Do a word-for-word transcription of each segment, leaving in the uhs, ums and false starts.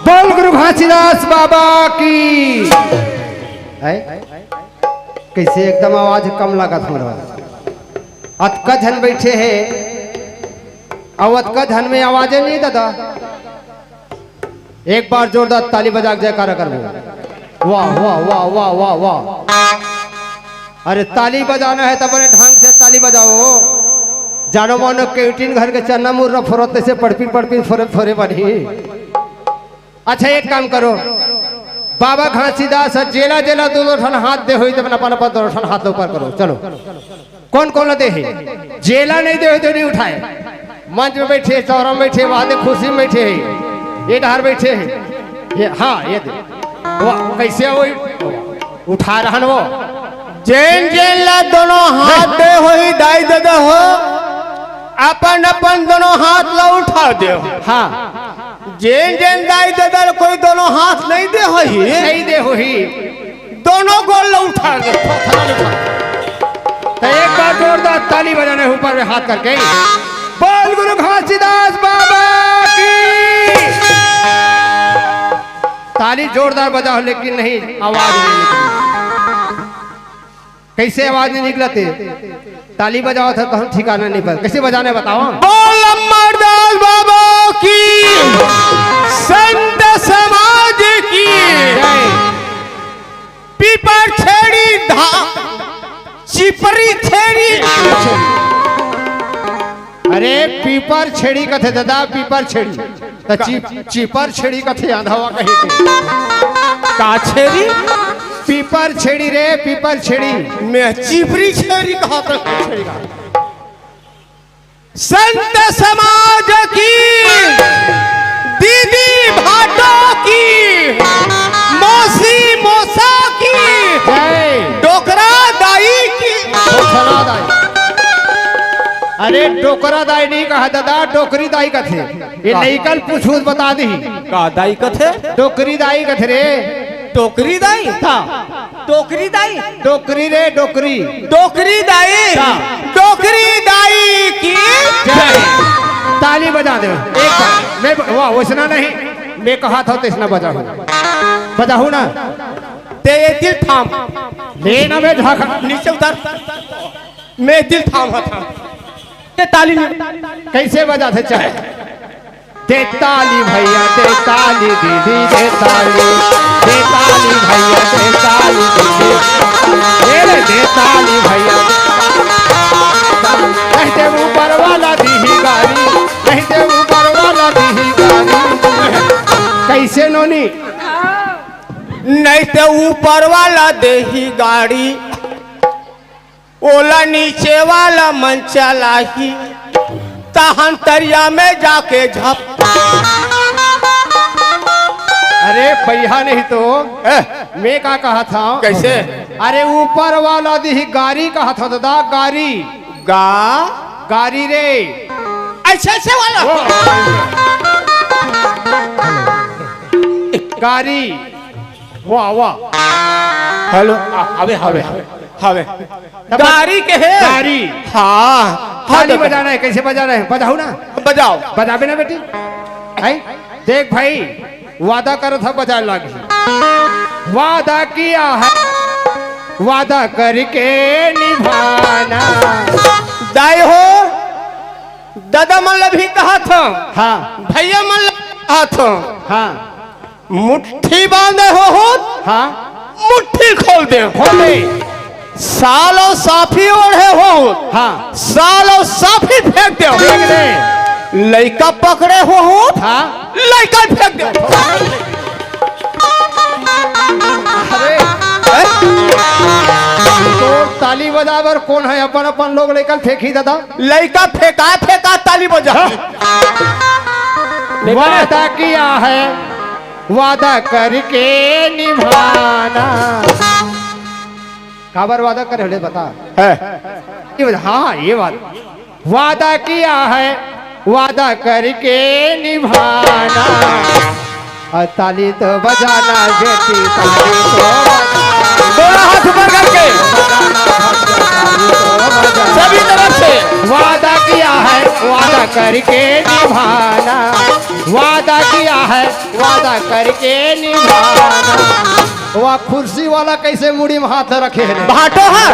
बोल गुरु घासीदास बाबा की। है? कइसे एकदम आवाज कम लागत हमर? अतका झन बइठे हे, अउ अतका झन में आवाजे नइ दादा। एक बार जोरदार ताली बजा के जयकारा करबो। वाह, वाह, वाह, वाह, वाह, वाह। अरे, ताली बजाना हे त बड़े ढंग से ताली बजाओ। जानो मानो केवटिन घर के चन्ना मुर्रा फोरत तइसे पड़पिन पड़पिन फोरे फोरे बनही। अच्छा, एक काम करो, बाबा घासीदास ह जेला जेला दू दू ठन हाथ दे होही, त अपन अपन दू ठन हाथ ऊपर करो। चलो, कोन कोन ला दे हे? जेला नइ दे होही त नइ उठाय। मंच में बइठे, चौरा में बइठे, वादे खुशी में बइठे हे, ये डहर बइठे हे, ये, हाँ, ये दे। वाह, कइसे होही? उठा रहन वो। जेन जेन ला दोनों हाथ दे होही दाई ददा हो, अपन अपन दोनों हाथ ला उठा दे। हाँ। जेन जेन दाई ददा ल कोई दोनों हाथ नइ दे होही, नइ दे होही, दोनों गोड़ ल उठा दे। त एक बार जोरदार ताली बजाना हे ऊपर में हाथ करके। बोल गुरु घासीदास बाबा की। ताली जोरदार बजाओ, लेकिन नहीं, आवाज नहीं निकली। कइसे आवाज नइ निकलत हे? ताली बजावत हे, कहूँ ठिकाना नइ पर। कइसे बजाना हे, बताओ। बोल अमरदास बाबा की, संत समाज की, जय। पीपर छेड़ी धा-, चिपरी छेड़ी। अरे, पीपर छेड़ी कथे ददा, पीपर छेड़ी। त का? चीप-, चीपर छेड़ी कथे आंधवा कहे के। का छेड़ी? पीपर छेड़ी रे, पीपर छेड़ी। मैं चिपरी छेड़ी कहा त छेड़ी कहा। संत समाज की, दीदी भाटो की, मौसी मोसा की, जय। डोकरा दाई की। डोकरा दाई। अरे, डोकरा दाई नइ कहा ददा, डोकरी दाई कथे। ये का? नइकल पूछहू त बता दिही। का दाई कथे? डोकरी दाई कथे रे। डोकरी दाई? हाँ। डोकरी दाई? डोकरी रे, डोकरी। डोकरी दाई? हाँ। डोकरी दाई की जय। ताली बजा दे एक बार। मैं, वाह, वइसना नहीं, मैं कहत हँव तइसना बजाहू। बजाहू ना। ते ये दिल थाम। ले ना मैं झाका। नीचे उतर। मैं दिल थाम था। ते ताली नहीं। कइसे बजाथे चाहे? दे ताली भइया, दे ताली दीदी, दे ताली, दे ताली भइया, दे ताली दीदी, दे रे, दे ताली भइया। नहीं ते ऊपर वाला दीही गारी, नहीं ते ऊपर वाला दीही गारी। कइसे नोनी? नहीं ते ऊपर वाला देही गारी। ओला नीचे वाला मन चलाही, तहन तरिया में जाके झप। अरे भइया नहीं तो, ए? मैं का कहत हँव? कइसे? अरे ऊपर वाला दीही गारी कहत हँव ददा, गारी। गा गारी रे। अच्छा, अच्छा वाला। गारी। वाह, वाह। हेलो। आ, हवे, हवे, हवे, हवे। गारी के हे? गारी। हाँ, हाँ, ताली दादा। बजाना है, कैसे बजाना है? बजाओ ना। बजाओ। बजाबे ना बेटी। हैं? देख भाई, वादा करत ह बजाए लागही। वादा किया है, वादा करके निभाना। दाई हो, दादा मन ल भी कहत हंव, हाँ। भैया मन ल कहत हंव, हाँ। मुट्ठी बांधे होहू, हाँ। मुट्ठी खोल दे। खोल दे। सालो साफी ओढ़े होहू, हाँ। सालो साफी फेंक दे। फेंक दे। लइका पकड़े होहू, हाँ। लइका फेंक दे। अरे, हैं? तो ताली बजाबर कोन हे? अपन अपन लोग लइका फेंकही दादा। लइका फेंका फेंका ताली बजा। हाँ। वादा किया है, वादा करके निभाना। काबर वादा करे हले बता। है। ये बता, हाँ, हाँ, ये बात। वादा किया है, वादा करके निभाना। और ताली तो बजाना बेटी, ताली तो बजाना। दोनों हाथ ऊपर करके। सभी तरफ से। वादा किया है, वादा करके निभाना। वादा किया है, वादा करके निभाना। वाह, कुर्सी वाला कैसे मुड़ी में हाथ रखे है? भाटो है।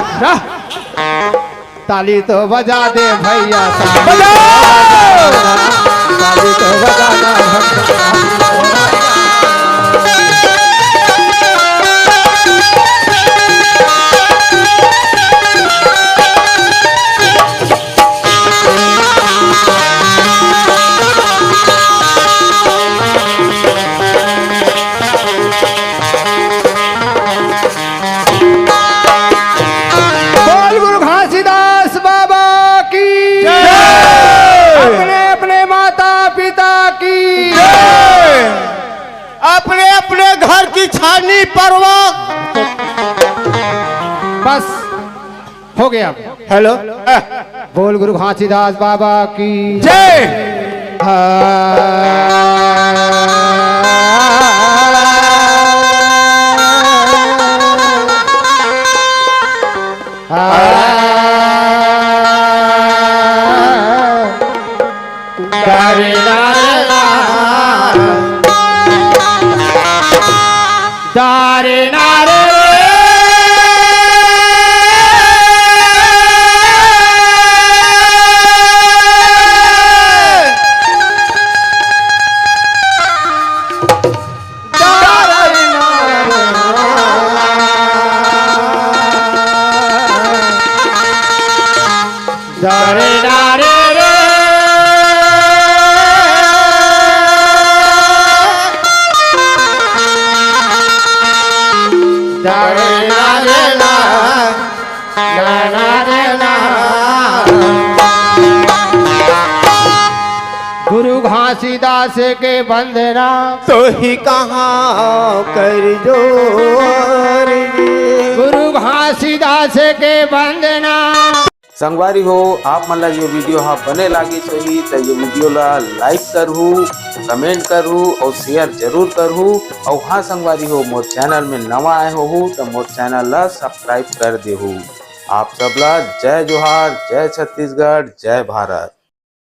ताली तो बजा दे भैया, ताली बजाओ। ताली तो बजाना। बोल गुरु घासीदास बाबा की जय। अपने अपने माता पिता की जय। अपने अपने घर की छानी परवा। बस, हो गया। हेलो। बोल गुरु घासीदास बाबा की जय। गुरु घासीदास के वंदना। तो ही कहाँ कर जोर जी। गुरु घासीदास के वंदना। संगवारी हो, आप मन ला ये video हा बने लागिस होही, त ये video ला like करहू, comment करहू और share जरूर करहू। और हाँ संगवारी हो, मोर channel में नवा आए होहू, त मोर channel ला subscribe कर देहू। आप सब ला जय जोहार, जय छत्तीसगढ़, जय भारत।